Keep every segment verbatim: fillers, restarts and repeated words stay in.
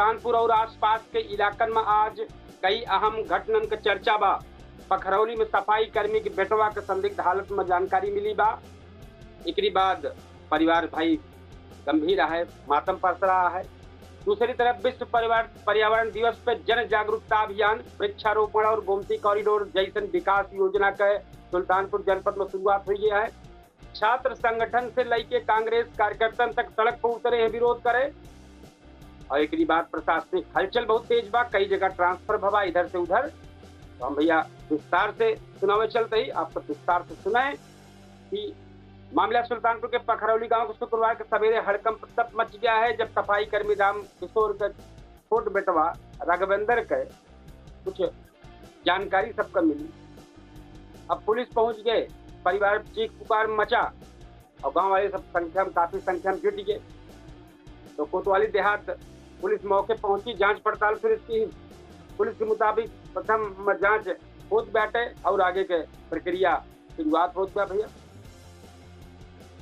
सुल्तानपुर और आसपास के इलाकन में आज कई अहम घटनन के चर्चा बा। पखरौली में सफाई कर्मी के बेटवा के संदिग्ध हालत में जानकारी मिली बा। एकरी बाद परिवार भाई गंभीर आहे, मातम पसरा आहे। दूसरी तरफ विश्व परिवार, पर्यावरण दिवस पे जन जागरूकता अभियान, वृक्षारोपण और गोमती कॉरिडोर जैसन विकास योजना के सुल्तानपुर जनपद में शुरुआत हुई है। छात्र संगठन से लइके कांग्रेस कार्यकर्तन तक सड़क पर उतरे हैं विरोध करे। और एकरी बाद प्रशासनिक हलचल बहुत तेज बा, कई जगह ट्रांसफर भवा इधर से उधर। तो हम भैया विस्तार से सुनावे चलते ही आप सब विस्तार से सुनाए कि मामला सुल्तानपुर के पखरौली गांव के शुक्रवार के सवेरे हड़कंप तब मच गया है, जब सफाई कर्मी राम किशोर के छोट बेटवा राघवेंद्र के कुछ जानकारी सबका मिली। अब पुलिस पहुंच गए, परिवार चीख पुकार मचा और गांव वाले सब संख्या में, काफी संख्या में जुट गए। तो कोतवाली देहात पुलिस मौके पहुंची, जांच पड़ताल शुरू की। पुलिस के मुताबिक प्रथम जांच होत बाटे और आगे के प्रक्रिया शुरुआत होत बा भैया।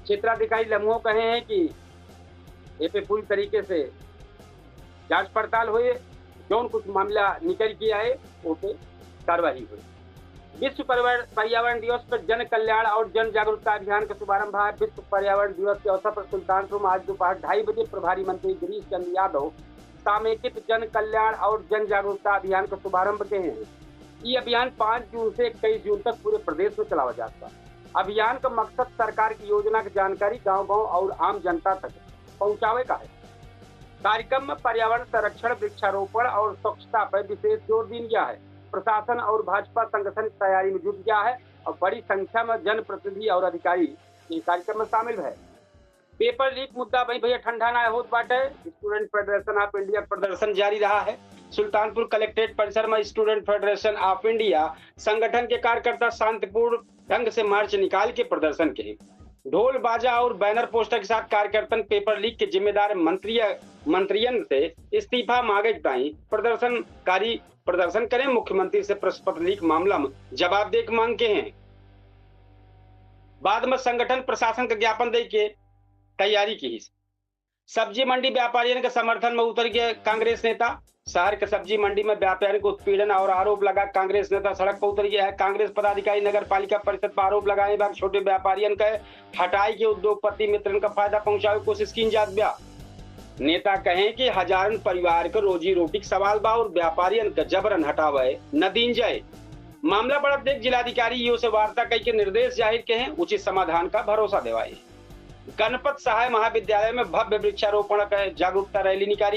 क्षेत्राधिकारी लम्हो कहे हैं कि ए पे पूरी तरीके से जांच पड़ताल होए, जौन कुछ मामला निकल के आए, ओ पे कार्रवाई होए। विश्व पर्यावरण, पर्यावरण दिवस पर जन कल्याण और जन जागरूकता अभियान का शुभारंभ है। विश्व पर्यावरण दिवस के अवसर पर सुल्तानपुर में आज दोपहर ढाई बजे प्रभारी मंत्री गिरीश चंद्र यादव समेकित जन कल्याण और जन जागरूकता अभियान का शुभारंभ के हैं। ये अभियान पाँच जून से इक्कीस जून तक पूरे प्रदेश में चलावा जाता। अभियान का मकसद सरकार की योजना की जानकारी गांव-गांव और आम जनता तक पहुंचावे का है। कार्यक्रम में पर्यावरण संरक्षण, वृक्षारोपण और स्वच्छता पर विशेष जोर दीन गया है। प्रशासन और भाजपा संगठन तैयारी में जुट गया है और बड़ी संख्या में जनप्रतिनिधि और अधिकारी ये कार्यक्रम में शामिल है। पेपर लीक मुद्दा वही भैया ठंडा ना होत बाटे। स्टूडेंट फेडरेशन ऑफ इंडिया प्रदर्शन जारी रहा है। सुल्तानपुर कलेक्ट्रेट परिसर में स्टूडेंट फेडरेशन ऑफ इंडिया संगठन के कार्यकर्ता शांतिपूर्ण ढंग से मार्च निकाल के प्रदर्शन के ढोल बाजा और बैनर पोस्टर के साथ कार्यकर्तन पेपर लीक के जिम्मेदार मंत्री, मंत्रियन से इस्तीफा मांगे के ताई प्रदर्शनकारी प्रदर्शन करें, मुख्यमंत्री से प्रेस पत्र लीक मामला में जवाब दे के मांग के हैं। बाद में संगठन प्रशासन के ज्ञापन दे के तैयारी की। सब्जी मंडी व्यापारियन के समर्थन में उतर गए कांग्रेस नेता। शहर के सब्जी मंडी में व्यापारियन के उत्पीड़न और आरोप लगा कांग्रेस नेता सड़क पर उतर गया है। कांग्रेस पदाधिकारी नगर पालिका परिषद पर आरोप लगाए बा छोटे व्यापारियन के हटाई के उद्योगपति मित्रन का फायदा पहुंचावे कोशिश कीन जात बा। नेता कहें कि हजारन परिवार के रोजी रोटी के सवाल बा और व्यापारियन के जबरन हटावे न दीन जाए। मामला बढ़त देख जिलाधिकारी ईओ से वार्ता कई के निर्देश जाहिर के हैं, उचित समाधान का भरोसा देवाए। गणपत सहाय महाविद्यालय में भव्य वृक्षारोपण के जागरूकता रैली निकाली।